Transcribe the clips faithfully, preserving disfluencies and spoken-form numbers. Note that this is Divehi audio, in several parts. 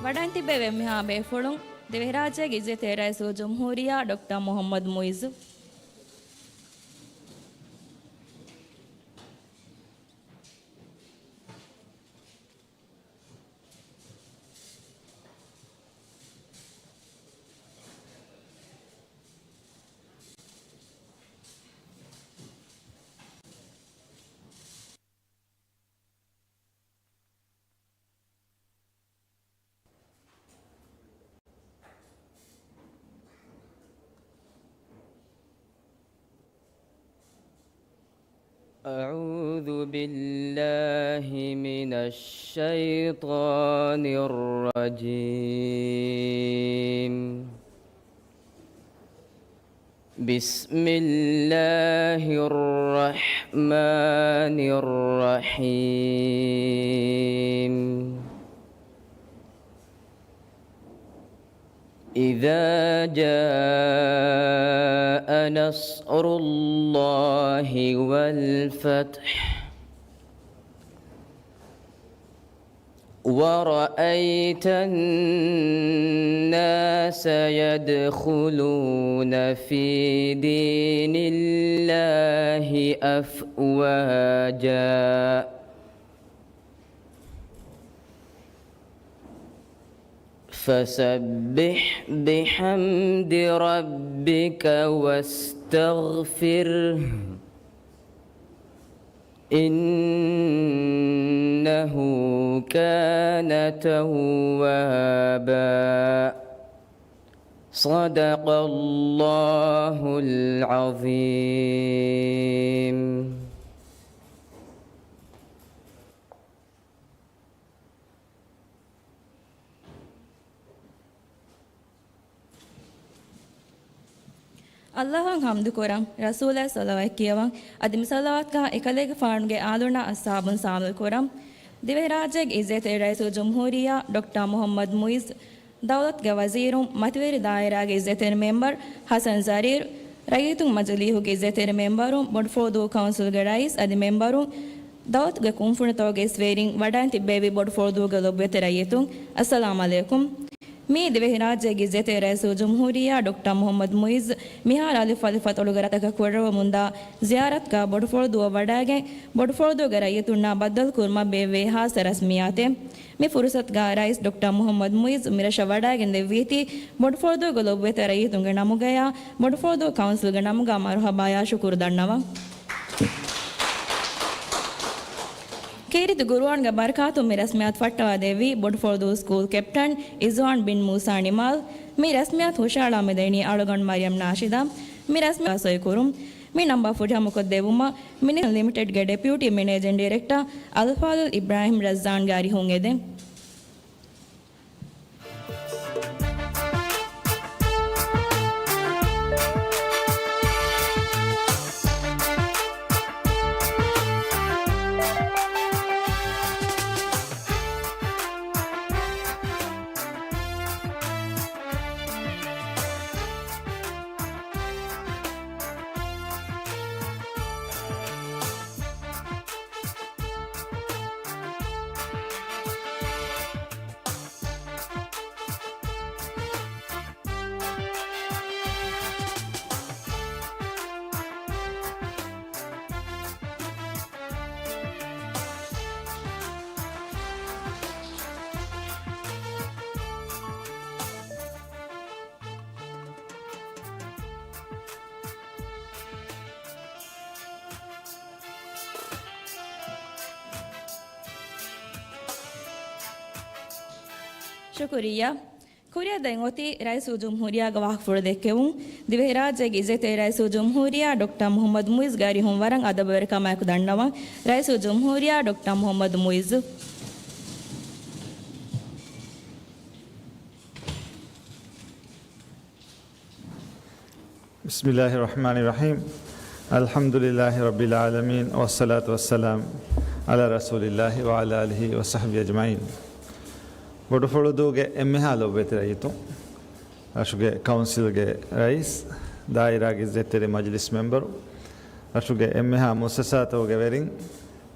ވަޑައިން ތިއްބެވި އެންމެހާ ބޭފުޅުން، ދިވެހިރާއްޖޭގެ އިއްޒަތްތެރި ރައީސުލްޖުމްހޫރިއްޔާ ޑޮކްޓަރ މުޙައްމަދު މުޢިއްޒު. أعوذ بالله من الشيطان الرجيم. بسم الله الرحمن الرحيم. إذا جاء نصر الله والفتح ورأيت الناس يدخلون في دين الله أفواجا فسبح بحمد ربك واستغفره إنه كان توابا. صدق الله العظيم. ﷲ އަށް ޙަމްދު ކުރަން، ރަސޫލަށް ޞަލަވާތް ކިޔަވަން، އަދި މި ޞަލަވާތުގަ އެކަލޭގެފާނުގެ އާލުންނާ އަޞްޙާބުން ޝާމިލް ކުރަން. ދިވެހިރާއްޖޭގެ އިއްޒަތްތެރި ރައީސުލްޖުމްހޫރިއްޔާ ޑޮކްޓަރ މުޙައްމަދު މުޢިއްޒު، ދައުލަތުގެ ވަޒީރުން، މަތިވެރި ދާއިރާގެ އިއްޒަތްތެރި މެމްބަރު ޙަސަން ޒަރީރު، ރައްޔިތުންގެ މަޖިލީހުގެ އިއްޒަތްތެރި މެމްބަރުން، ބޮޑުފުޅުދޫ ކައުންސިލްގެ ރައީސް އަދި މެމްބަރުން، ދައުލަތުގެ ކުންފުނިތަކުގެ އިސްވެރިން، ވަޑައިން ތިއްބެވި ބޮޑުފުޅުދޫގެ ލޮބުވެތި ރައްޔިތުން، އައްސަލާމް ޢަލައިކުމް. މިއީ ދިވެހިރާއްޖޭގެ އިއްޒަތްތެރި ރައީސުލްޖުމްހޫރިއްޔާ ޑޮކްޓަރ މުޙައްމަދު މުޢިއްޒު މިހާރު އަލިފު އަލިފަތޮޅުގެ ރަށްތަކަށް ކުރައްވަމުންދާ ޒިޔާރަތުގަ ބޮޑުފުޅުދޫއަށް ވަޑައިގެން، ބޮޑުފުޅުދޫގެ ރައްޔިތުންނާ ބައްދަލުކުރުމަށް ބޭއްވޭ ޚާއްޞަ ރަސްމިއްޔާތެއް. މި ފުރުޞަތުގަ ރައީސް ޑޮކްޓަރ މުޙައްމަދު މުޢިއްޒު މިރަށަށް ވަޑައިގެން ދެއްވީތީ، ބޮޑުފުޅުދޫގެ ލޮބުވެތި ރައްޔިތުންގެ ނަމުގަޔާ ބޮޑުފުޅުދޫ ކައުންސިލްގެ ނަމުގަ މަރުޙަބާޔާ ޝުކުރު ދަންނަވަން. ކީރިތި ޤުރުއާންގެ ބަރަކާތުން މި ރަސްމިއްޔާތު ފައްޓަވާ ދެއްވީ ބޮޑުފުޅުދޫ ސްކޫލް ކެޕްޓަން އިޒްވާން ބިން މޫސާ ނިމާލް. މި ރަސްމިއްޔާތު ހުށަހަޅާ މިދެނީ އަޅުގަނޑު މަރިޔަމް ނާޝިދާ. މި ރަސްމިއްޔާތު ސޮއިކުރުން. މި ނަންބާ ފުރިހަމަކޮށްދެއްވުމަށް މިނިސްޓަރ ލިމިޓެޑްގެ ޑެޕިއުޓީ މެނޭޖިން ޑިރެކްޓަރ އަލްފާޟިލް އިބްރާހިމް ރައްޒާންގެ އަރިހުން އެދެން. ޝުކުރިއްޔާ. ކުރިއަށް ދެން އޮތީ ރައީސުލްޖުމްހޫރިއްޔާގެ ވާހަކަފުޅު ދެއްކެވުން. ދިވެހިރާއްޖޭގެ އިއްޒަތްތެރި ރައީސުލްޖުމްހޫރިއްޔާ ޑޮކްޓަރ މުޙައްމަދު މުޢިއްޒުގެ އަރިހުން ވަރަށް އަދަބުވެރިކަމާއެކު ދަންނަވަން. ރައީސުލްޖުމްހޫރިއްޔާ ޑޮކްޓަރ މުޙައްމަދު މުޢިއްޒު. بسم الله الرحمن الرحيم. الحمد لله رب العالمين، والصلاة والسلام على رسول الله وعلى آله وصحبه أجمعين. ބޮޑުފުޅުދޫގެ އެންމެހާ ލޮބުވެތި ރައްޔިތުން، ރަށުގެ ކައުންސިލްގެ ރައީސް، ދާއިރާގެ އިއްޒަތްތެރި މަޖިލިސް މެމްބަރު، ރަށުގެ އެންމެހާ މުއައްސަސާތަކުގެ ވެރިން،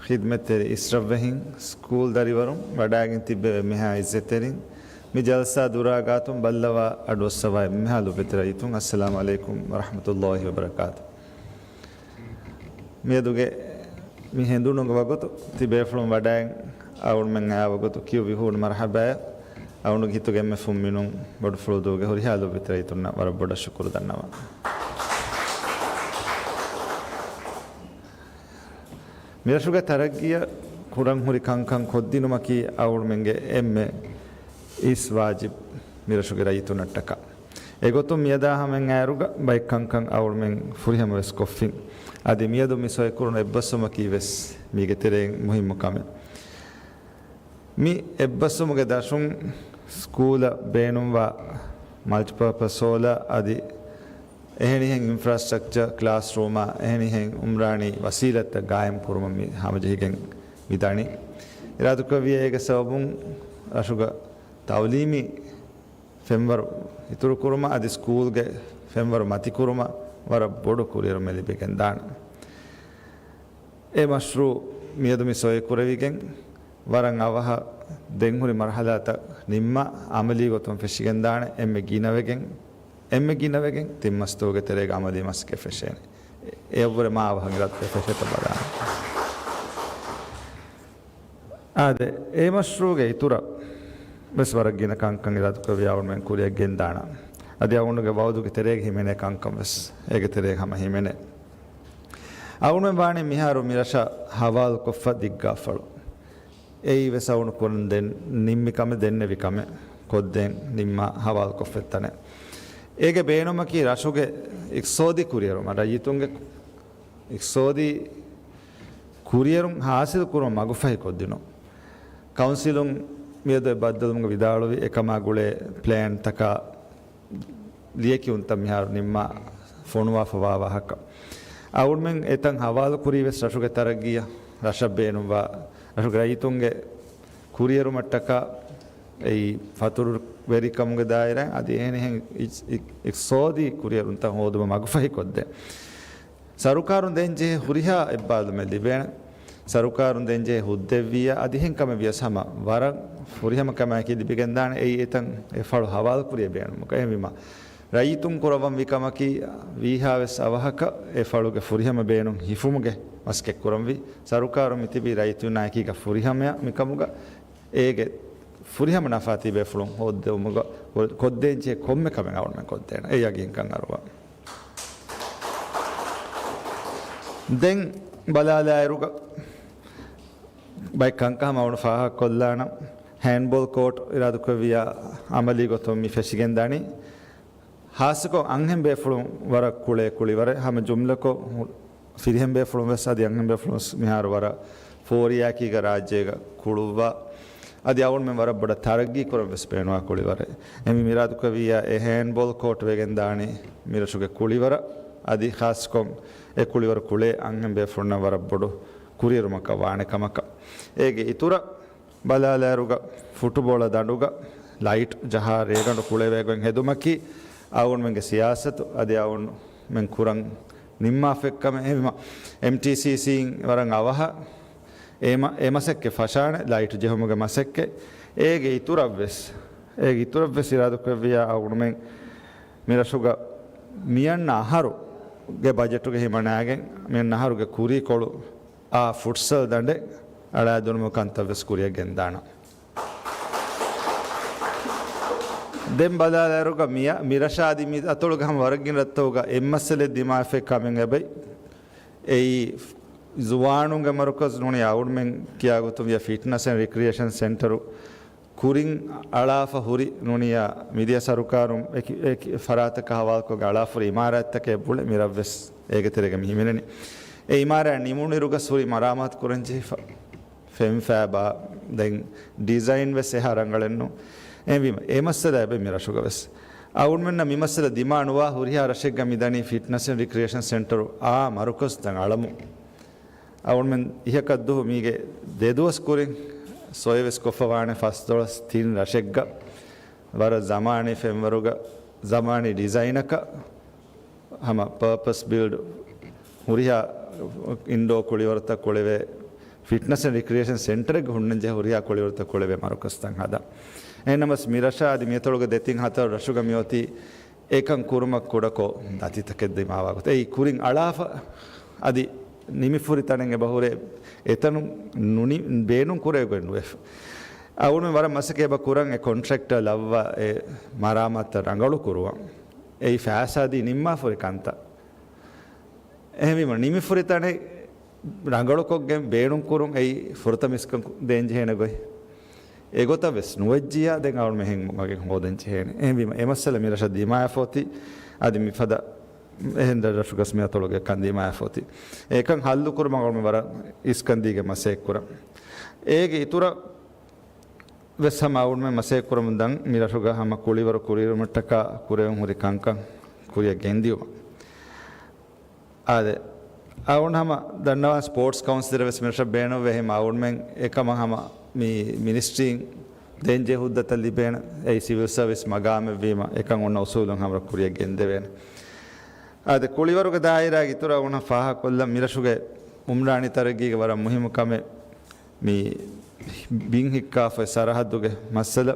ޚިދްމަތްތެރި އިސްރަށްވެހިން، ސްކޫލް ދަރިވަރުން، ވަޑައިގެން ތިއްބެވި އެންމެހާ އިއްޒަތްތެރިން، މި ޖަލްސާ ދުރާ ގާތުން ބައްލަވާ އަޑުއައްސަވާ އެންމެހާ ލޯބިވެތި ރައްޔިތުން، އައްސަލާމު ޢަލައިކުމް ވަރަޙްމަތުﷲި ވަބަރަކާތު. މިއަދުގެ މި ހެނދުނުގެ ވަގުތު ތިބޭފުޅުން ވަޑައިން އަޅުގަނޑުމެން އައި ވަގުތު ކިޔު ވިހޫނު މަރްޙަބާއަށް އަޅުގަނޑުގެ ހިތުގެ އެންމެ ފުންމިނުން ބޮޑުފުޅުދޫގެ ހުރިހާ ލޯބިވެތި ރައްޔިތުންނަށް ވަރަށް ބޮޑަށް ޝުކުރު ދަންނަވަން. މިރަށުގެ ތަރައްގީއަށް ކުރަން ހުރި ކަންކަން ކޮށްދިނުމަކީ އަޅުގަނޑުމެންގެ އެންމެ އިސް ވާޖިބު މިރަށުގެ ރައްޔިތުންނަށްޓަކާ. އެގޮތުން މިއަދާ ހަމައަށް އައިރުގަ ބައެއް ކަންކަން އަޅުގަނޑުމެން ފުރިހަމަ ވެސް ކޮށްފިން. އަދި މިއަދު މި ސޮއިކުރުނު އެއްބަސްވުމަކީ ވެސް މީގެ ތެރެއިން މުހިއްމު ކަމެއް. މި އެއްބަސްވުމުގެ ދަށުން ސްކޫލަށް ބޭނުންވާ މަލްޓިޕާޕަސް ހޯލާ އަދި އެހެނިހެން އިންފްރާސްޓްރަކްޗަރ، ކްލާސްރޫމާ އެހެނިހެން އުމްރާނީ ވަސީލަތްތައް ގާއިމް ކުރުމަށް މި ހަމަޖެހިގެން މި ދަނީ. އިރާދަކުރެއްވިޔާ އޭގެ ސަބަބުން ރަށުގަ ތައުލީމީ ފެންވަރު އިތުރުކުރުމަށް އަދި ސްކޫލްގެ ފެންވަރު މަތިކުރުމަށް ވަރަށް ބޮޑު ކުރިއެރުމެއް ލިބިގެން ދާނެ. އެ މަޝްރޫއު މިއަދު މި ސޮއިކުރެވިގެން ވަރަށް އަވަހަށް ދެންހުރި މަރުޙަލާތައް ނިންމާ އަމަލީ ގޮތުން ފެށިގެންދާނެ. އެންމެ ގިނަވެގެން، އެންމެ ގިނަވެގެން ތިން މަސްތަކުގެ ތެރޭގަ އަމަލީ މަސައްކަތް ފެށޭނެ. އެއަށްވުރެ މާ އަވަހަށް އިރާދަކުރެ ފެށޭތޯ ބަލާނެ. އާދެ، އެ މަޝްރޫއުގެ އިތުރަށް ވެސް ވަރަށް ގިނަ ކަންކަން އިރާދަކުރެއްވި އަޅުގަނޑުމެން ކުރިއަށް ގެންދާނަން. އަދި އަޅުގަނޑުގެ ވައުދުގެ ތެރޭގަ ހިމެނޭ ކަންކަން ވެސް އޭގެ ތެރޭގަ ހަމަ ހިމެނޭ. އަޅުގަނޑުމެން ވާނީ މިހާރު މި ރަށަށް ހަވާލުކޮށްފަ ދިއްގާފަޅު. އެއީ ވެސް އަޅުގަނޑު ކުރަން ދެން ނިންމި ކަމެއް، ދެންނެވި ކަމެއް، ކޮށްދޭން ނިންމާ ހަވާލުކޮށްފަ ތަނެއް. އޭގެ ބޭނުމަކީ ރަށުގެ އިޤްތިޞާދީ ކުރިއެރުމަށް، ރައްޔިތުންގެ އިޤްތިޞާދީ ކުރިއެރުން ހާސިލް ކުރުމަށް މަގުފަހި ކޮށްދިނުން. ކައުންސިލުން މިއަދު އެ ބައްދަލުވުމުގަ ވިދާޅުވި އެކަމާ ގުޅޭ ޕްލޭންތަކާ ލިޔެކިޔުންތައް މިހާރު ނިންމާ ފޮނުވާފަވާ ވާހަކަ. އަޅުގަނޑުމެން އެތަން ހަވާލު ކުރީ ވެސް ރަށުގެ ތަރައްގީއަށް، ރަށަށް ބޭނުންވާ ރަށުގެ ރައްޔިތުންގެ ކުރިއެރުމަށްޓަކާ އެއީ ފަތުރުވެރިކަމުގެ ދާއިރާއިން އަދި އެހެނިހެން އި-، އި-، އިޤްތިޞާދީ ކުރިއެރުންތައް ހޯދުމަށް މަގުފަހި ކޮށްދޭ. ސަރުކާރުން ދޭންޖެހޭ ހުރިހާ އެއްބާރުލުމެއް ލިބޭނެ. ސަރުކާރުން ދޭންޖެހޭ ހުއްދައެއްވިއްޔާ އަދި އެހެން ކަމެއް ވިޔަސް ހަމަ ވަރަށް ފުރިހަމަ ކަމާއެކީ ލިބިގެން ދާނެ. އެއީ އެތަން އެ ފަޅު ހަވާލު ކުރިއަށް ބޭނުމުގަ. އެހެންވީމަ ރައްޔިތުން ކުރައްވަންވީ ކަމަކީ ވީހާވެސް އަވަހަކަށް އެ ފަޅުގެ ފުރިހަމަ ބޭނުން ހިފުމުގެ މަސައްކަތް ކުރަންވީ. ސަރުކާރު މިތިބީ ރައްޔިތުންނާއެކީގަ ފުރިހަމަޔަށް މިކަމުގަ އޭގެ ފުރިހަމަ ނަފާ ތިބޭފުޅުން ހޯއްދެވުމުގަ ކޮށްދޭންޖެހޭ ކޮންމެ ކަމެއް އަޅުގަނޑުމެން ކޮށްދޭނެ. އެ ޔަގީންކަން އަރުވާ. ދެން ބަލާލާއިރުގަ ބައެއް ކަންކަން ހަމަ އަޅުގަނޑު ފާހަގަކޮށްލާނަން. ހޭންޑްބޯލް ކޯޓް އިރާދަކުރެއްވިއްޔާ އަމަލީ ގޮތުން މި ފެށިގެން ދަނީ. ހާއްސަކޮށް އަންހެން ބޭފުޅުން ވަރަށް ކުޅޭ ކުޅިވަރެއް. ހަމަ ޖުމްލަކޮށް ފިރިހެން ބޭފުޅުން ވެސް އަދި އަންހެން ބޭފުޅުން ވެސް މިހާރު ވަރަށް ފޯރިޔާއެކީގަ ރާއްޖޭގަ ކުޅުއްވާ އަދި އަޅުގަނޑުމެން ވަރަށް ބޮޑަށް ތަރައްގީ ކުރަން ވެސް ބޭނުންވާ ކުޅިވަރެއް. އެހެންވީމަ އިރާދަކުރެއްވިއްޔާ އެ ހޭންޑްބޯލް ކޯޓް ވެގެން ދާނީ މިރަށުގެ ކުޅިވަރަށް އަދި ޚާއްޞަކޮށް އެ ކުޅިވަރު ކުޅޭ އަންހެން ބޭފުޅުންނަށް ވަރަށް ބޮޑު ކުރިއެރުމަކަށް ވާނެ ކަމަކަށް. އޭގެ އިތުރަށް ބަލާލާއިރުގަ ފުޓުބޯޅަ ދަނޑުގަ ލައިޓް ޖަހާ ރޭގަނޑު ކުޅެވޭ ގޮތް ހެދުމަކީ އަޅުގަނޑުމެންގެ ސިޔާސަތު އަދި އަޅުގަނޑުމެން ކުރަން ނިންމާފައި ކަމެއް. އެހެންވީމަ އެމްޓީސީސީން ވަރަށް އަވަހަށް އެ މަ-، އެ މަސައްކަތް ފަށާނެ، ލައިޓް ޖެހުމުގެ މަސައްކަތް. އޭގެ އިތުރަށްވެސް، އޭގެ އިތުރަށްވެސް އިރާދަކުރެއްވިއްޔާ އަޅުގަނޑުމެން މިރަށުގަ މިއަންނަ އަހަރުގެ ބަޖެޓުގަ ހިމަނާގެން މިއަންނަ އަހަރުގެ ކުރީކޮޅު އާ ފުޓްސަލް ދަނޑެއް އަޅާދިނުމުގެ ކަންތައްވެސް ކުރިއަށް ގެންދާނަން. ދެން ބަލާލާއިރުގަ މިއަ-، މިރަށާ އަދި މި އަތޮޅުގެ ހަމަ ވަރަށް ގިނަ ރަށްތަކުގަ އެއްމައްސަލައެއް ދިމާވެފައި ކަމެއް އެބައި. އެއީ ޒުވާނުންގެ މަރުކަޒު ނޫނީ އަޅުގަނޑުމެން ކިޔާގޮތުން ވިޔަ ފިޓްނަސް އެންޑް ރިކްރިއޭޝަން ސެންޓަރު ކުރިން އަޅާފަ ހުރި ނޫނިޔާ މިދިޔަ ސަރުކާރުން އެކި، އެކި ފަރާތަކަށް ހަވާލުކޮށްގެން އަޅާފަ ހުރި އިމާރާތްތަކެއް ބުޅެ މިރަށްވެސް އޭގެ ތެރޭގަ މި ހިމެނެނީ. އެ އިމާރާތް ނިމުނުއިރުގަސް ހުރި މަރާމާތު ކުރަން ޖެހިފަ. ފެން ފާބާ ދެން ޑިޒައިން ވެސް އެހާ ރަނގަޅެއްނު. އެހެންވީމަ އެ މައްސަލަ އެބަ މި ރަށުގަ ވެސް. އަޅުގަނޑުމެންނަށް މި މައްސަލަ ދިމާ ނުވާ ހުރިހާ ރަށެއްގަ މިދަނީ ފިޓްނަސް އެންޑް ރިކްރިއޭޝަން ސެންޓަރު އާ މަރުކަޒުތައް އަޅަމުން. އަޅުގަނޑުމެން އިހަކަށްދުހު މީގެ ދެދުވަސް ކުރިން ސޮއިވެސް ކޮށްފަވާނެ ފަސްދޮޅަސް ތިން ރަށެއްގަ ވަރަށް ޒަމާނީ ފެންވަރުގަ ޒަމާނީ ޑިޒައިނަކަށް ހަމަ ޕާޕަސް ބިލްޑް ހުރިހާ އިންޑޯ ކުޅިވަރުތައް ކުޅެވޭ ފިޓްނަސް އެންޑް ރިކްރިއޭޝަން ސެންޓަރެއްގަ ހުންނަންޖެހޭ ހުރިހާ ކުޅިވަރުތައް ކުޅެވޭ މަރުކަޒުތައް ހަދާ. އެހެންނަމަސް މިރަށާ އަދި މިއަތޮޅުގެ ދެތިން ހަތަރު ރަށުގަ މިއޮތީ އެކަން ކުރުމަށް ކުޑަކޮށް ދަތިތަކެއް ދިމާވާ ގޮތަށް އެއީ ކުރިން އަޅާފަ އަދި ނިމިފުރި ތަނެއް އެބަހުރޭ އެތަނުން ނުނި-، ބޭނުން ކުރޭ ގޮތް ނުވެފަ. އަޅުގަނޑު ވަރަށް މަސައްކަތް އެބަ ކުރަން އެ ކޮންޓްރެކްޓަރ ލައްވާ އެ މަރާމާތުތައް ރަނގަޅު ކުރުވަން. އެއީ ފައިސާދީ ނިންމާފުރި ކަންތައް. އެހެންވީމަ ނިމިފުރި ތަނެއް ރަނގަޅުކޮށްގެން ބޭނުން ކުރުން އެއީ ފުރަތަމަ އިސްކަން ދޭން ޖެހޭނެ ގޮތް. އެގޮތަށް ވެސް ނުވެއްޖިއްޔާ ދެން އަޅުގަނޑު އެހެން ވަގެއް ހޯދަން ޖެހޭނެ. އެހެންވީމަ އެ މައްސަލަ މިރަށަށް ދިމާވެފަ އޮތީ އަދި މިފަދަ އެހެން ރަށްރަށުގަސް މިއަތޮޅުގެ ކަން ދިމާވެފަ އޮތީ. އެކަން ހައްލު ކުރުމަށް އަޅުގަނޑު ވަރަށް އިސްކަން ދީގެ މަސައްކަތް ކުރަން. އޭގެ އިތުރަށް ވެސް ހަމަ އަޅުގަނޑުމެން މަސައްކަތް ކުރަމުން ދަން މިރަށުގަ ހަމަ ކުޅިވަރު ކުރިއެރުމަށްޓަކާ ކުރެވެން ހުރި ކަންކަން ކުރިއަށް ގެންދިއުމަށް. އާދެ، އަޅުގަނޑު ހަމަ ދަންނަވާ ސްޕޯޓްސް ކައުންސިލެއް ވެސް މިރަށަށް ބޭނުންވޭ. އެހެން އަޅުގަނޑުމެން އެކަމަށް ހަމަ މި މިނިސްޓްރީން ދޭން ޖެހޭ ހުއްދަތައް ލިބޭނެ. އެއީ ސިވިލް ސަރވިސް މަގާމެއްވީމަ އެކަން އޮންނަ އުސޫލުން ހަމަ ކުރިއަށް ގެންދެވޭނެ. އާދެ، ކުޅިވަރުގެ ދާއިރާގެ އިތުރަށް އަޅުގަނޑު ފާހަގަކޮށްލަން މިރަށުގެ އުމްރާނީ ތަރައްގީގެ ވަރަށް މުހިއްމު ކަމެއް މި ބިން ހިއްކާފައި ސަރަހައްދުގެ މައްސަލަ.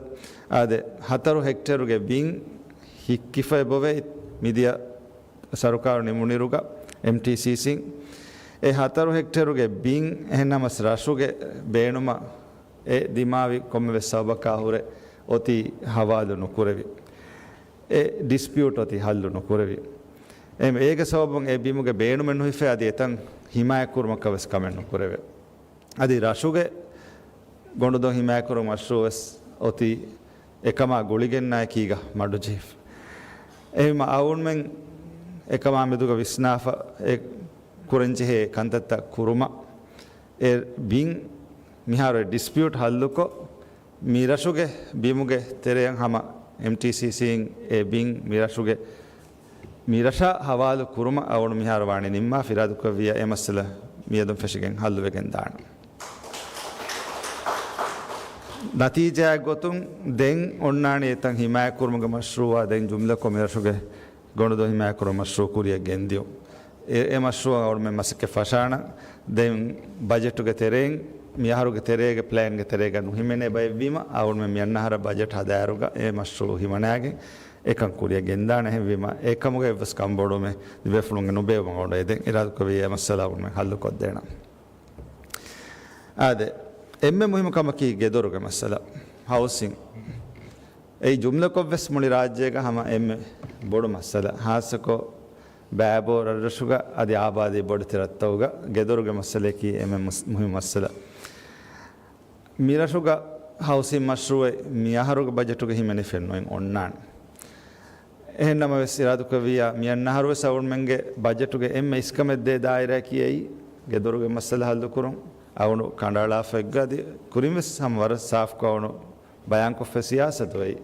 އާދެ، ހަތަރު ހެކްޓޭރުގެ ބިން ހިއްކިފައި ބޮވޭ މިދިޔަ ސަރުކާރު ނިމުނިރުގަ އެމްޓީސީސީން އެ ހަތަރު ހެކްޓޭރުގެ ބިން އެހެންނަމަސް ރަށުގެ ބޭނުމަށް އެ ދިމާވި ކޮންމެވެސް ސަބަބަކާ ހުރެ އޮތީ ހަވާލު ނުކުރެވި. އެ ޑިސްޕިއުޓް އޮތީ ހައްލު ނުކުރެވި. އެ، އޭގެ ސަބަބުން އެ ބިމުގެ ބޭނުމެއް ނުހިފޭ އަދި އެތަން ހިމާޔަތްކުރުމަކަށް ވެސް ކަމެއް ނުކުރެވޭ. އަދި ރަށުގެ ގޮނޑުދޮށް ހިމާޔަތްކުރުމުގެ މަޝްރޫއު ވެސް އޮތީ އެކަމާ ގުޅިގެންނާއެކީގަ މަޑުޖެހިފަ. އެހެންވީމަ އަޅުގަނޑުމެން އެކަމާ މެދުގަ ވިސްނާފަ އެ ކުރަންޖެހޭ ކަންތައްތައް ކުރުމަށް އެ ބިން މިހާރު އެ ޑިސްޕިއުޓް ހައްލުކޮށް، މި ރަށުގެ ބިމުގެ ތެރެއަށް ހަމަ އެމްޓީސީސީން އެ ބިން މި ރަށުގެ މި ރަށާ ހަވާލު ކުރުމަށް އަޅުގަނޑު މިހާރު ވާނީ ނިންމާފަ. އިރާދަކުރެއްވިއްޔާ އެ މައްސަލަ މިއަދުން ފެށިގެން ހައްލުވެގެން ދާނެ. ނަތީޖާއެއް ގޮތުން ދެން އޮންނާނީ އެތަން ހިމާޔަތްކުރުމުގެ މަޝްރޫއާ ދެން ޖުމްލަކޮށް މި ރަށުގެ ގޮނޑުދޮށް ހިމާޔަތްކުރުމުގެ މަޝްރޫއު ކުރިއަށް ގެންދިޔުން. އެ، އެ މަޝްރޫއަށް އަޅުގަނޑުމެން މަސައްކަތް ފަށާނަން. ދެން ބަޖެޓުގެ ތެރެއިން، މިއަހަރުގެ ތެރޭގެ ޕްލޭންގެ ތެރޭގަ ނުހިމެނޭ ބައެއްވީމަ، އަޅުގަނޑުމެން މިއަންނަ އަހަރަށް ބަޖެޓް ހަދާއިރުގަ އެ މަޝްރޫއު ހިމަނާގެން އެކަން ކުރިއަށް ގެންދާނެ. އެހެންވީމަ، އެކަމުގެ އެއްވެސް ކަންބޮޑުވުމެއް ތިބޭފުޅުންގެ ނުބޭއްވުމަށް އަޅުގަނޑު އެދެން. އިރާދަކުރެއްވިއްޔާ އެ މައްސަލަ އަޅުގަނޑުމެން ހައްލުކޮށްދޭނަން. އާދެ، އެންމެ މުހިއްމު ކަމަކީ ގެދޮރުގެ މައްސަލަ، ހައުސިން. އެއީ ޖުމްލަކޮށްވެސް މުޅި ރާއްޖޭގަ ހަމަ އެންމެ ބޮޑު މައްސަލަ. ހާއްސަކޮށް ބައިބޯ ރަށްރަށުގަ އަދި އާބާދީ ބޮޑެތި ރަށްތަކުގަ ގެދޮރުގެ މައްސަލައަކީ އެންމެ މުސް-، މުހިއްމު މައްސަލަ. މިރަށުގަ ހައުސިން މަޝްރޫއެއް މިއަހަރުގެ ބަޖެޓުގަ ހިމެނިފައެއް ނުއެއް އޮންނާނެ. އެހެންނަމަވެސް، އިރާދަކުރެއްވިއްޔާ މިއަންނަ އަހަރުވެސް އަޅުގަނޑުމެންގެ ބަޖެޓުގެ އެންމެ އިސްކަމެއް ދޭ ދާއިރާއަކީ އެއީ ގެދޮރުގެ މައްސަލަ ހައްލުކުރުން. އަޅުގަނޑު ކަނޑައަޅާފަ އެއްގަ އަދި ކުރިންވެސް ހަމަ ވަރަށް ސާފުކޮށް އަޅުގަނޑު ބަޔާންކޮށްފައި ސިޔާސަތު އެއީ،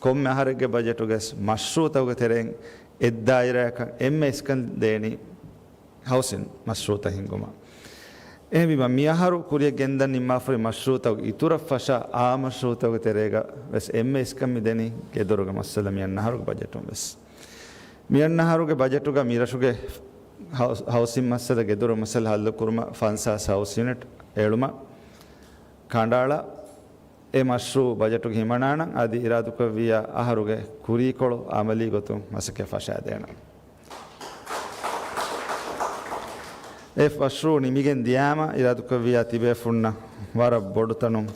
ކޮންމެ އަހަރެއްގެ ބަޖެޓުގެ މަޝްރޫއުތަކުގެ ތެރެއިން އެއް ދާއިރާއަކަށް އެންމެ އިސްކަން ދޭނީ ހައުސިން މަޝްރޫއުތައް ހިންގުމަށް. އެހެންވީމަ، މިއަހަރު ކުރިއަށް ގެންދަން ނިންމާފައި މަޝްރޫއުތަކުގެ އިތުރަށް ފަށާ އާ މަޝްރޫއުތަކުގެ ތެރޭގަ ވެސް އެންމެ އިސްކަން މިދެނީ ގެދޮރުގެ މައްސަލަ މިއަންނަ އަހަރުގެ ބަޖެޓުން ވެސް. މިއަންނަ އަހަރުގެ ބަޖެޓުގަ މިރަށުގެ ހައު-، ހައުސިން މައްސަލަ، ގެދޮރު މައްސަލަ ހައްލުކުރުމަށް ފަންސާސް ހައުސް ޔުނިޓް އެޅުމަށް ކަނޑައަޅާ، އެ މަޝްރޫއު ބަޖެޓުގަ ހިމަނާނަން. އަދި އިރާދަކުރެއްވިއްޔާ އަހަރުގެ ކުރީކޮޅު އަމަލީ ގޮތުން މަސައްކަތް ފަށާދޭނަން. އެ މަޝްރޫއު ނިމިގެން ދިޔާމަ، އިރާދަކުރެއްވިއްޔާ ތިބޭފުންނަށް ވަރަށް ބޮޑު ތަނުން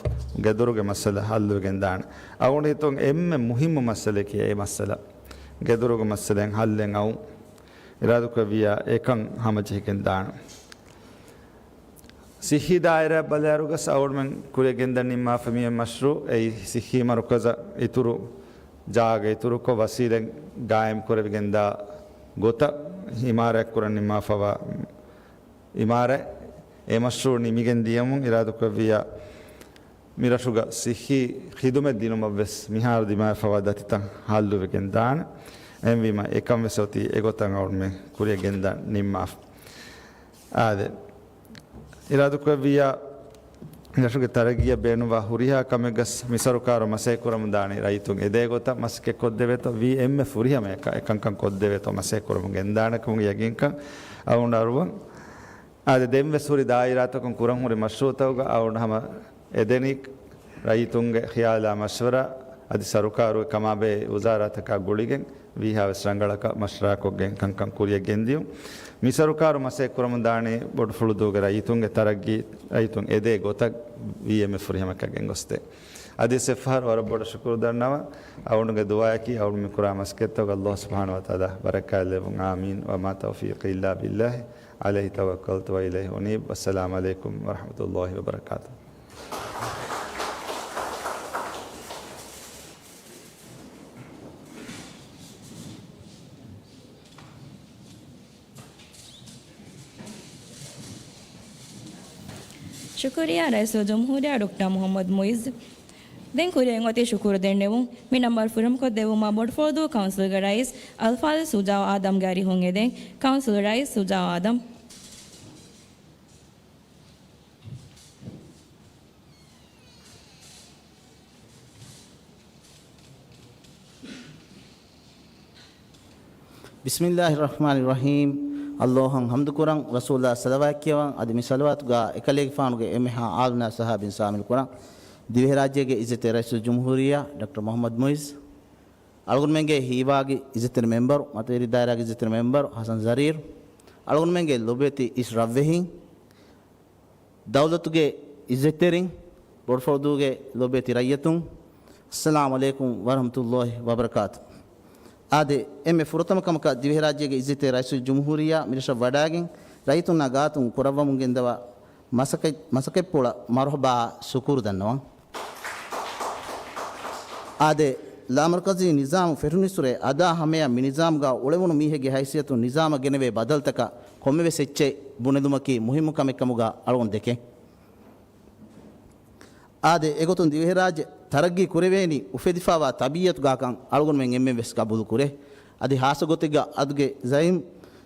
ގެދޮރުގެ މައްސަލަ ހައްލުވެގެން ދާނެ. އަޅުގަނޑު ހިތުން އެންމެ މުހިއްމު މައްސަލައަކީ އެ މައްސަލަ. ގެދޮރުގެ މައްސަލައިން ހައްލެއް އައުން. އިރާދަކުރެއްވިއްޔާ އެކަން ހަމަޖެހިގެން ދާނެ. ސިއްހީ ދާއިރާއަށް ބަލާއިރުގަސް އަޅުގަނޑުމެން ކުރިއަށް ގެންދަން ނިންމާފަ މިއޮތް މަޝްރޫއު އެއީ ސިއްހީ މަރުކަޒަށް އިތުރު ޖާގަ އިތުރުކޮށް ވަސީލަތް ގާއިމް ކުރެވިގެންދާ ގޮތަށް އިމާރާތް ކުރަން ނިންމާފަވާ އިމާރާތް. އެ މަޝްރޫއު ނިމިގެން ދިޔަމުން އިރާދަކުރެއްވިއްޔާ މިރަށުގަ ސިއްހީ ޚިދުމަތް ދިނުމަށްވެސް މިހާރު ދިމާވެފަވާ ދަތިތައް ހައްލުވެގެން ދާނެ. އެހެންވީމަ އެކަންވެސް އޮތީ އެގޮތަށް އަޅުގަނޑުމެން ކުރިއަށް ގެންދަން ނިންމާފަ. އާދެ، އިރާދަކުރެއްވިއްޔާ މިރަށުގެ ތަރައްގީއަށް ބޭނުންވާ ހުރިހާ ކަމެއްގަސް މި ސަރުކާރު މަސައްކަތް ކުރަމުން ދާނީ ރައްޔިތުން އެދޭ ގޮތަށް މަސައްކަތް ކޮށްދެވޭތޯ، ވީ އެންމެ ފުރިހަމަ އެކަންކަން ކޮށްދެވޭތޯ މަސައްކަތް ކުރަމުން ގެންދާނެ ކަމުގެ ޔަގީންކަން އަޅުގަނޑަށް އަރުވަން. އާދެ، ދެންވެސް ހުރި ދާއިރާތަކުން ކުރަން ހުރި މަޝްރޫއުތަކުގަ އަޅުގަނޑު ހަމަ އެދެނީ ރައްޔިތުންގެ ޚިޔާލާ މަޝްވަރާ އަދި ސަރުކާރު ކަމާބެހޭ ވުޒާރާތަކާ ގުޅިގެން ވީހާވެސް ރަނގަޅަކަށް މަޝްވަރާކޮށްގެން ކަންކަން ކުރިޔަށް ގެންދިޔުން. މި ސަރުކާރު މަސައްކަތް ކުރަމުންދާނީ ބޮޑުފުޅުދޫގެ ރައްޔިތުންގެ ތަރައްގީ، ރައްޔިތުން އެދޭ ގޮތަށް ވީއެމްއެ ފުރިހަމަކަށް ގެންގޮސްދޭ. އަދިވެސް އެއްފަހަރު ވަރަށް ބޮޑަށް ޝުކުރު ދަންނަވަން. އަޅުގަނޑުގެ ދުޢާއަކީ އަޅުގަނޑު މި ކުރާ މަސައްކަތްތަކަށް ﷲ ސުބްޙާނަހޫ ވަތަޢާލާ ބަރަކާތް ލެއްވުން. އާމީން. وما توفيقي إلا بالله عليه توكلت وإليه أنيب. والسلام عليكم ورحمة الله وبركاته. ޝުކުރިއްޔާ ރައީސުލްޖުމްހޫރިއްޔާ ޑޮކްޓަރ މުޙައްމަދު މުޢިއްޒު. ދެން ކުރިއަށް އޮތީ ޝުކުރު ދެންނެވުން. މި ނަންބަރު ފުރިހަމަކޮށްދެއްވުމަށް ބޮޑުފުޅުދޫ ކައުންސިލްގެ ރައީސް އަލްފާޟިލް ޝުޖާޢު އާދަމްގެ އަރިހުން އެދެން. ކައުންސިލް ރައީސް ޝުޖާޢު އާދަމް. ބިސްމިއްލާހި ރަޙްމާނި ރަޙީމް. ﷲ އަށް ޙަމްދު ކުރަން، ރަސޫލާ ޞަލަވާތް ކިޔަވަން، އަދި މި ޞަލަވާތުގަ އެކަލޭގެފާނުގެ އެންމެހާ އާލުންނާ ޞަޙާބީން ޝާމިލު ކުރަން. ދިވެހިރާއްޖޭގެ އިއްޒަތްތެރި ރައީސުލްޖުމްހޫރިއްޔާ ޑޮކްޓަރ މުޙައްމަދު މުޢިއްޒު، އަޅުގަނޑުމެންގެ ހީވާގި އިއްޒަތްތެރި މެމްބަރު، މަތިވެރި ދާއިރާގެ އިއްޒަތްތެރި މެމްބަރު ޙަސަން ޒަރީރު، އަޅުގަނޑުމެންގެ ލޮބުވެތި އިސް ރަށްވެހިން، ދައުލަތުގެ އިއްޒަތްތެރިން، ބޮޑުފުޅުދޫގެ ލޮބުވެތި ރައްޔިތުން، އައްސަލާމު ޢަލައިކުމް ވަރަޙްމަތުﷲ ވަބަރަކާތު. އާދެ، އެންމެ ފުރަތަމަ ކަމަކަށް ދިވެހިރާއްޖޭގެ އިއްޒަތްތެރި ރައީސުލްޖުމްހޫރިއްޔާ މިރަށަށް ވަޑައިގެން ރައްޔިތުންނާ ގާތުން ކުރައްވަމުން ގެންދަވާ މަސަކަތް، މަސަކަތްޕުޅަށް މަރުޙަބާ ޝުކުރު ދަންނަވަން. އާދެ، ލާމަރުކަޒީ ނިޒާމު ފެށުނީއްސުރެ އަދާ ހަމަޔަށް މި ނިޒާމުގަ އުޅެވުނު މީހެއްގެ ހައިސިއްޔަތުން ނިޒާމަށް ގެނެވޭ ބަދަލުތަކަށް ކޮންމެވެސް އެއްޗެއް ބުނެލުމަކީ މުހިއްމު ކަމެއްކަމުގަ އަޅުގަނޑު ދެކެން. އާދެ، އެގޮތުން ދިވެހިރާއްޖެ ތަރައްގީ ކުރެވޭނީ އުފެދިފައިވާ ތަބީއަތުގަކަން އަޅުގަނޑުމެން އެންމެންވެސް ގަބޫލު ކުރޭ. އަދި ހާއްސަ ގޮތެއްގަ އަދުގެ ޒައީމް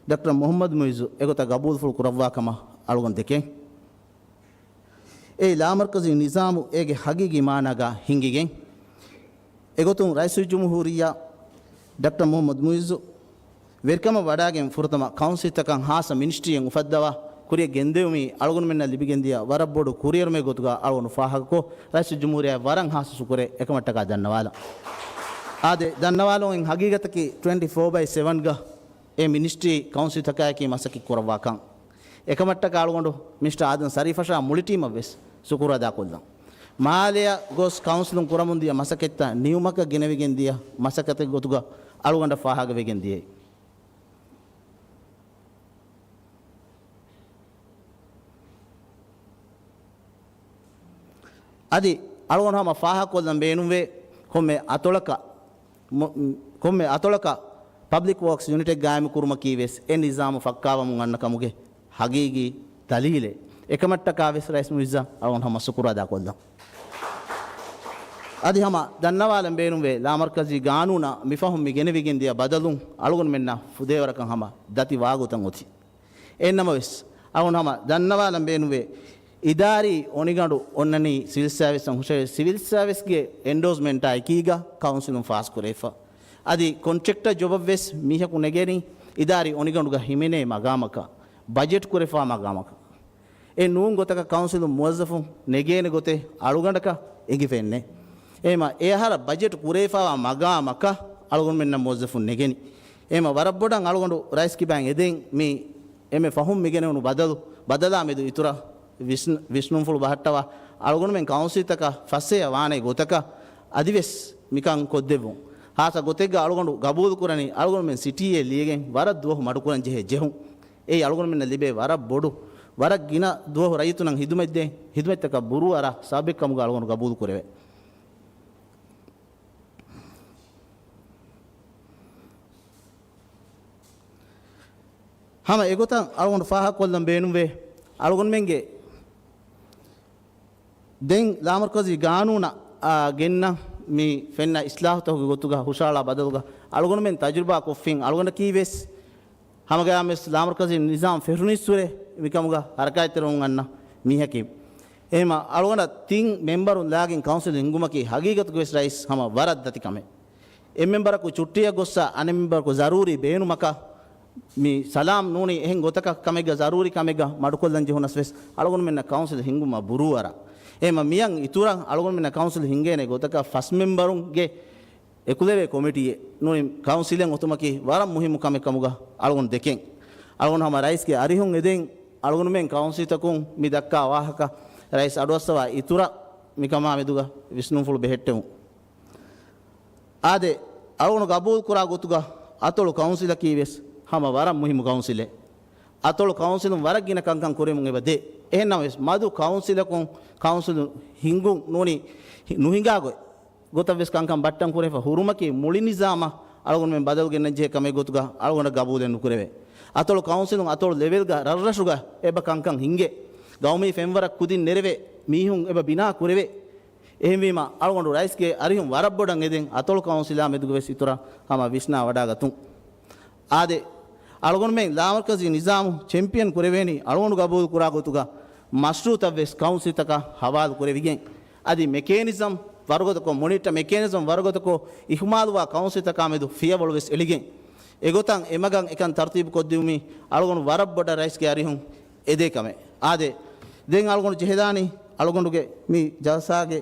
ޑޮކްޓަރ މުޙައްމަދު މުޢިއްޒު އެގޮތަށް ގަބޫލުފުޅު ކުރައްވާ ކަމަށް އަޅުގަނޑު ދެކެން. އެއީ ލާމަރުކަޒީ ނިޒާމު އޭގެ ހަގީގީ މާނާގަ ހިންގިގެން. އެގޮތުން ރައީސުލްޖުމްހޫރިއްޔާ ޑޮކްޓަރ މުޙައްމަދު މުޢިއްޒު ވެރިކަމަށް ވަޑައިގެން ފުރަތަމަ ކައުންސިލްތަކަށް ހާއްސަ މިނިސްޓްރީއެއް އުފައްދަވާ ކުރިއަށް ގެންދެވުމީ އަޅުގަނޑުމެންނަށް ލިބިގެންދިޔަ ވަރަށް ބޮޑު ކުރިއެރުމެއް ގޮތުގަ އަޅުގަނޑު ފާހަގަކޮށް، ރައީސުލްޖުމްހޫރިއްޔާއަށް ވަރަށް ހާއްސަ ޝުކުރެއް އެކަމަށްޓަކާ ދަންނަވާލަން. އާދެ، ދަންނަވާލަން އިން ހަގީގަތަކީ ޓްވެންޓީ ފޯ ބައި ސެވަންގަ އެ މިނިސްޓްރީ ކައުންސިލްތަކާއެކީ މަސައްކަތް ކުރައްވާކަން. އެކަމަށްޓަކާ އަޅުގަނޑު މިނިސްޓަރ އާދަމް ޝަރީފަށާ މުޅި ޓީމަށްވެސް ޝުކުރު އަދާކޮށްލަން. މާލެއަށް ގޮސް ކައުންސިލުން ކުރަމުންދިޔަ މަސައްކަތްތައް ނިމުމަކަށް ގެނެވިގެން ދިޔަ މަސައްކަތެއް ގޮތުގަ އަޅުގަނޑަށް ފާހަގަވެގެން ދިޔައީ. އަދި އަޅުގަނޑު ހަމަ ފާހަގަކޮށްލަން ބޭނުންވޭ، ކޮންމެ އަތޮޅަކަށް މު-، ކޮންމެ އަތޮޅަކަށް ޕަބްލިކް ވޯކްސް ޔުނިޓެއް ގާއިމު ކުރުމަކީ ވެސް އެ ނިޒާމު ފައްކާވަމުން އަންނަ ކަމުގެ ހަގީގީ ދަލީލެއް. އެކަމަށްޓަކާ ވެސް ރައީސް މުޢިއްޒަށް އަޅުގަނޑު ހަމަ ޝުކުރު އަދާކޮށްލަން. އަދި ހަމަ ދަންނަވާލަން ބޭނުންވޭ، ލާމަރުކަޒީ ގާނޫނަށް މިފަހުން މި ގެނެވިގެން ދިޔަ ބަދަލުން އަޅުގަނޑުމެންނަށް ފުދޭވަރަކަށް ހަމަ ދަތި ވާގޮތަށް އޮތީ. އެހެންނަމަވެސް، އަޅުގަނޑު ހަމަ ދަންނަވާލަން ބޭނުންވޭ، އިދާރީ އޮނިގަނޑު އޮންނަނީ ސިވިލް ސާވިސްއަށް ހުށަހެޅި، ސިވިލް ސާވިސްގެ އެންޑޯސްމަންޓާ އެކީގަ ކައުންސިލުން ފާސްކުރެވިފަ. އަދި ކޮންޓްރެކްޓަރ ޖޮބަށްވެސް މީހަކު ނެގެނީ އިދާރީ އޮނިގަނޑުގަ ހިމެނޭ މަގާމަކަށް، ބަޖެޓް ކުރެފާ މަގާމަކަށް. އެ ނޫން ގޮތަކަށް ކައުންސިލުން މުވައްޒަފުން ނެގޭނެ ގޮތެއް އަޅުގަނޑަކަށް އެނގިފައެއްނެއް. އެހެމަ އެ އަހަރަށް ބަޖެޓް ކުރެވިފައިވާ މަގާމަކަށް އަޅުގަނޑުމެންނަށް މުވައްޒަފުން ނެގެނީ. އެހެމަ ވަރަށް ބޮޑަށް އަޅުގަނޑު ރައީސް ކިބައިން އެދެން މި އެންމެ ފަހުން މިގެނެވުނު ބަދަލު، ބަދަލާ މެދު އިތުރަށް ވިސްނު-، ވިސްނުންފުޅު ބަހައްޓަވާ އަޅުގަނޑުމެން ކައުންސިލްތަކަށް ފަސޭހަ ވާނެ ގޮތަކަށް އަދިވެސް މިކަން ކޮށްދެއްވުން. ހާއްސަ ގޮތެއްގަ އަޅުގަނޑު ގަބޫލުކުރަނީ އަޅުގަނޑުމެން ސިޓީއެއް ލިޔެގެން ވަރަށް ދުވަހު މަޑުކުރަން ޖެހޭ ޖެހުން. އެއީ އަޅުގަނޑުމެންނަށް ލިބޭ ވަރަށް ބޮޑު، ވަރަށް ގިނަ ދުވަހު ރައްޔިތުންނަށް ހިދުމަތްދޭ، ހިދުމަތްތަކަށް ބުރޫއަރާ ސަބަބެއްކަމުގަ އަޅުގަނޑު ގަބޫލުކުރެވޭ. ހަމަ އެގޮތަށް އަޅުގަނޑު ފާހަގަކޮށްލަން ބޭނުންވޭ، އަޅުގަނޑުމެންގެ ދެން ލާމަރުކަޒީ ގާނޫނަށް، އާ، ގެންނަ މި ފެންނަ އިސްލާހުތަކުގެ ގޮތުގަ ހުށަހަޅާ ބަދަލުގަ އަޅުގަނޑުމެން ތަޖުރިބާ ކޮށްފިން، އަޅުގަނޑަކީ ވެސް ހަމަގަޔާމެސް ލާމަރުކަޒީ ނިޒާމް ފެށުނީއްސުރެ މިކަމުގަ ހަރަކާތްތެރިވަމުން އަންނަ މީހަކީ. އެހެމަ އަޅުގަނޑަށް ތިން މެމްބަރުން ލާގެން ކައުންސިލް ހިންގުމަކީ ހަގީގަތުގަވެސް ރައީސް ހަމަ ވަރަށް ދަތި ކަމެއް. އެއް މެމްބަރަކު ޗުއްޓީއަށް ގޮއްސަ އަނެއް މެމްބަރަކު ޒަރޫރީ ބޭނުމަކަށް މި ސަލާމް ނޫނީ އެހެން ގޮތަކަށް ކަމެއްގަ ޒަރޫރީ ކަމެއްގަ މަޑުކޮށްލަން ޖެހުނަސް ވެސް އަޅުގަނޑުމެންނަށް ކައުންސިލް ހިންގުމަށް ބުރޫއަރާ. އެހެންމަ މިއަށް އިތުރަށް އަޅުގަނޑުމެންނަށް ކައުންސިލް ހިންގޭނެ ގޮތަކަށް ފަސް މެމްބަރުންގެ އެކުލެވޭ ކޮމިޓީއެއް ނޫނީ ކައުންސިލެއް އޮތުމަކީ ވަރަށް މުހިއްމު ކަމެއް ކަމުގަ އަޅުގަނޑު ދެކެން. އަޅުގަނޑު ހަމަ ރައީސްގެ އަރިހުން އެދެން އަޅުގަނޑުމެން ކައުންސިލްތަކުން މި ދައްކާ ވާހަކަ ރައީސް އަޑުއައްސަވާ އިތުރަށް މިކަމާ މެދުގަ ވިސްނުންފުޅު ބެހެއްޓެމުން. އާދެ، އަޅުގަނޑު ގަބޫލު ކުރާ ގޮތުގަ އަތޮޅު ކައުންސިލަކީ ވެސް ހަމަ ވަރަށް މުހިއްމު ކައުންސިލެއް. އަތޮޅު ކައުންސިލުން ވަރަށް ގިނަ ކަންކަން ކުރެވެމުން އެބަ ދޭ. އެހެންނަމަވެސް، މަދު ކައުންސިލަކުން ކައުންސިލު ހިންގުން ނޫނީ ނުހިނގާ ގޮތް ގޮތަށް ވެސް ކަންކަން ބައްޓަން ކުރެފަ ހުރުމަކީ މުޅި ނިޒާމަށް އަޅުގަނޑުމެން ބަދަލު ގެންނަން ޖެހޭ ކަމެއް ގޮތުގަ އަޅުގަނޑަށް ގަބޫލެއް ނުކުރެވޭ. އަތޮޅު ކައުންސިލުން އަތޮޅު ލެވެލްގަ ރަށްރަށުގަ އެބަ ކަންކަން ހިންގޭ. ގައުމީ ފެންވަރަށް ކުދިން ނެރެވޭ. މީހުން އެބަ ބިނާ ކުރެވޭ. އެހެންވީމަ، އަޅުގަނޑު ރައީސްގެ އަރިހުން ވަރަށް ބޮޑަށް އެދެން އަތޮޅު ކައުންސިލާ މެދުގަ ވެސް އިތުރަށް ހަމަ ވިސްނާ ވަޑާގަތުން. އާދެ، އަޅުގަނޑުމެން ލާމަރުކަޒީ ނިޒާމު ޗެމްޕިއަން ކުރެވޭނީ އަޅުގަނޑު ގަބޫލު ކުރާ ގޮތުގަ މަޝްރޫއުތައް ވެސް ކައުންސިލްތަކަށް ހަވާލު ކުރެވިގެން، އަދި މެކޭނިޒަމް ވަރުގަދަކޮށް، މޮނިޓަ މެކޭނިޒަމް ވަރުގަދަކޮށް، އިހުމާލުވާ ކައުންސިލްތަކާ މެދު ފިޔަވަޅު ވެސް އެޅިގެން، އެގޮތަށް އެމަގަށް އެކަން ތަރުތީބު ކޮށްދިއުމީ އަޅުގަނޑު ވަރަށް ބޮޑަށް ރައީސްގެ އަރިހުން އެދޭ ކަމެއް. އާދެ، ދެން އަޅުގަނޑު ޖެހިދާނީ އަޅުގަނޑުގެ މި ޖަލްސާގެ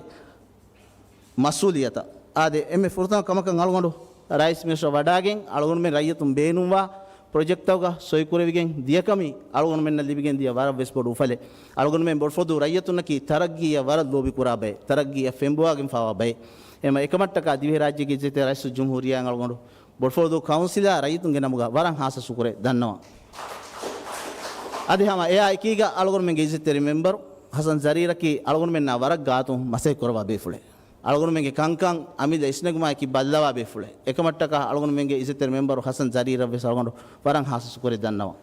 މަސްއޫލިއްޔަތަށް. އާދެ، އެންމެ ފުރަތަމަ ކަމަކަށް އަޅުގަނޑު ރައީސް މިރަށަށް ވަޑާގެން، އަޅުގަނޑުމެން ރައްޔިތުން ބޭނުންވާ ޕްރޮޖެކްޓްތަކުގަ ސޮއިކުރެވިގެން ދިޔަކަމީ އަޅުގަނޑުމެންނަށް ލިބިގެން ދިޔަ ވަރަށް ވެސް ބޮޑު އުފަލެއް. އަޅުގަނޑުމެން ބޮޑުފޮދު ރައްޔިތުންނަކީ ތަރައްގީއަށް ވަރަށް ލޯބިކުރާ ބައެއް، ތަރައްގީއަށް ފެންބޮވާގެންފާވާ ބައެއް. އެމަ އެކަމަށްޓަކާ ދިވެހިރާއްޖޭގެ އިއްޒަތްތެރި ރައީސުލްޖުމްހޫރިއްޔާއިން އަޅުގަނޑު ބޮޑުފޮދު ކައުންސިލާ ރައްޔިތުންގެ ނަމުގަ ވަރަށް ހާއްސަ ޝުކުރެއް ދަންނަވަން. އަދި ހަމަ އެއާ އެކީގަ އަޅުގަނޑުމެންގެ އިއްޒަތްތެރި މެމްބަރު ހަސަން ޒަރީރަކީ އަޅުގަނޑުމެންނާ ވަރަށް ގާތުން މަސައްކަތް ކުރައްވާ ބޭފުޅެއް. އަޅުގަނޑުމެންގެ ކަންކަން އަމިއްލަ އިސްނެގުމާއެކީ ބައްލަވާ ބޭފުޅެއް. އެކަމަށްޓަކާ އަޅުގަނޑުމެންގެ އިއްޒަތްތެރި މެމްބަރު ހަސަން ޒަރީރަށް ވެސް އަޅުގަނޑު ވަރަށް ހާއްސަ ޝުކުރެއް ދަންނަވަން.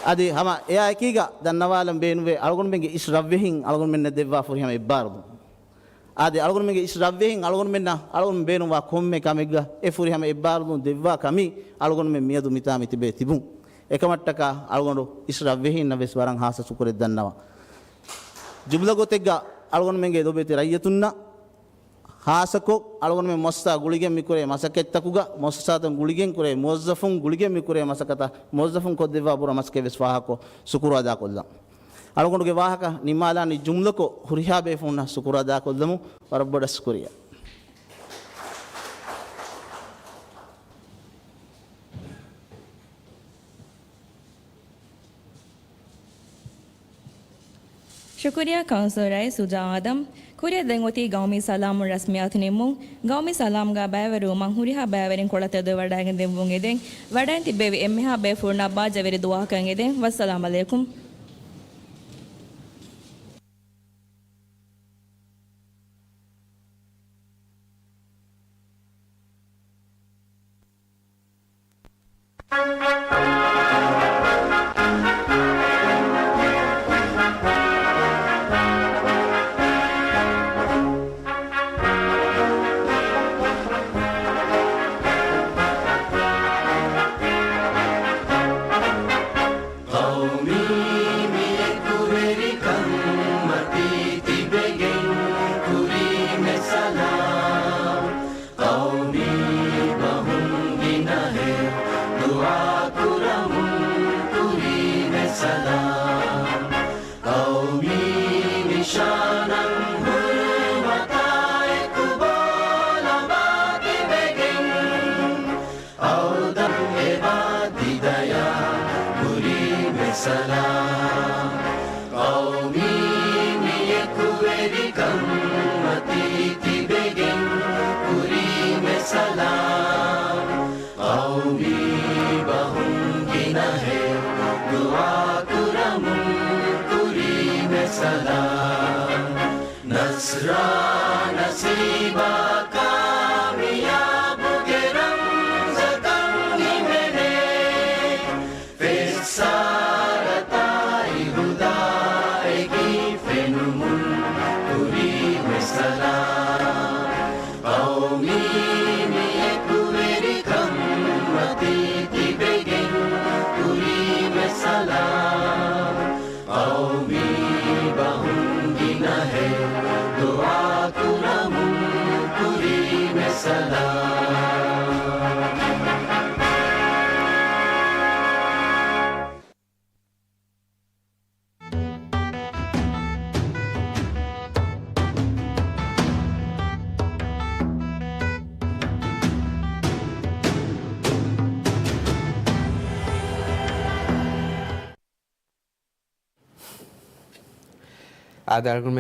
އަދި ހަމަ އެއާ އެކީގަ ދަންނަވާލަން ބޭނުންވޭ އަޅުގަނޑުމެންގެ އިސް ރަށްވެހިން އަޅުގަނޑުމެންނަށް ދެއްވާ ފުރިހަމަ އެއްބާރުލުން. އާދެ، އަޅުގަނޑުމެންގެ އިސް ރަށްވެހިން އަޅުގަނޑުމެންނަށް އަޅުގަނޑު ބޭނުންވާ ކޮންމެ ކަމެއްގަ އެ ފުރިހަމަ އެއްބާރުލުން ދެއްވާ ކަމީ އަޅުގަނޑުމެން މިއަދު މިތާ މިތިބޭ ތިބުން. އެކަމަށްޓަކާ އަޅުގަނޑު އިސް ރަށްވެހިންނަށް ވެސް ވަރަށް ހާއްސަ ޝުކުރެއް ދަންނަވަން. ޖުމްލަ ގޮތެއްގަ އަޅުގަނޑުމެންގެ ލޯބިވެތި ރައްޔިތުންނަށް ހާއްސަކޮށް، އަޅުގަނޑުމެން މުއައްސަސާ ގުޅިގެން މިކުރޭ މަސައްކަތްތަކުގަ، މުއައްސަސާތައް ގުޅިގެން ކުރޭ މުވައްޒަފުން ގުޅިގެން މިކުރޭ މަސައްކަތަށް މުވައްޒަފުން ކޮށްދެއްވާ ބުރަ މަސައްކަތް ވެސް ފާހަގަކޮށް ޝުކުރު އަދާކޮށްލަން. އަޅުގަނޑުގެ ވާހަކަ ނިންމާލާނީ ޖުމްލަކޮށް ހުރިހާ ބޭފުޅުންނަށް ޝުކުރު އަދާކޮށްލަމުން. ވަރަށް ބޮޑަށް ޝުކުރިއްޔާ. ޝުކުރިއްޔާ ކައުންސިލް ރައީސް ޝުޖާ އާދަމް. ކުރިއަށް ދެން އޮތީ ގައުމީ ސަލާމުން ރަސްމިއްޔާތު ނިންމުން. ގައުމީ ސަލާމްގަ ބައިވެރިވުމަށް ހުރިހާ ބައިވެރިން ކޮޅަށް ތެދުވެވަޑައިގެން ދެން ވުން އެދެން. ވަޑައިން ތިއްބެވި އެންމެހާ ބޭފުޅުންނަށް ބާއްޖަވެރި ދުޢާއަކަށް އެދެން. ވައްސަލާމް ޢަލައިކުމް. ޤައުމީ މި އެކުވެރިކަން މަތީ ތިބެގެން ކުރީމެ ސަލާމް. ޤައުމީ ބަހުން ގިނަހެއް ދުޢާކުރަމުން ކުރީމެ ސަލާމް. ޤައުމީ ނިޝާނަށް ހުރުމަތާއެކު ބޯލަމާ ތިބެގެން އައުދަން އެބާ ތިދަޔާ ކުރީމެ ސަލާމް. ޤައުމީ މި އެކުވެރިކަން މަތީ ތިބެގެން ކުރީމެ ސަލާމް. ޤައުމީ ބަހުން ގިނަހެއް ދުޢާކުރަމުން ކުރީމެ ސަލާމް. ނަޞްރާ ނަސީބާ ކާމިޔާބުގެ ރަމްޒަކަށް ހިމެނޭ. ފެއްސާރަތާއި ހުދާއެކީ ފެނުމުން ކުރީމެ ސަލާމް. ޤައުމީ މި އެކުވެރިކަން މަތީ ތިބެގެން ކުރީމެ ސަލާމް. ޤައުމީ ބަހުން ގިނަހެއް ދުޢާކުރަމުން ކުރީ އާދެ، އަޅުގަނޑުމެ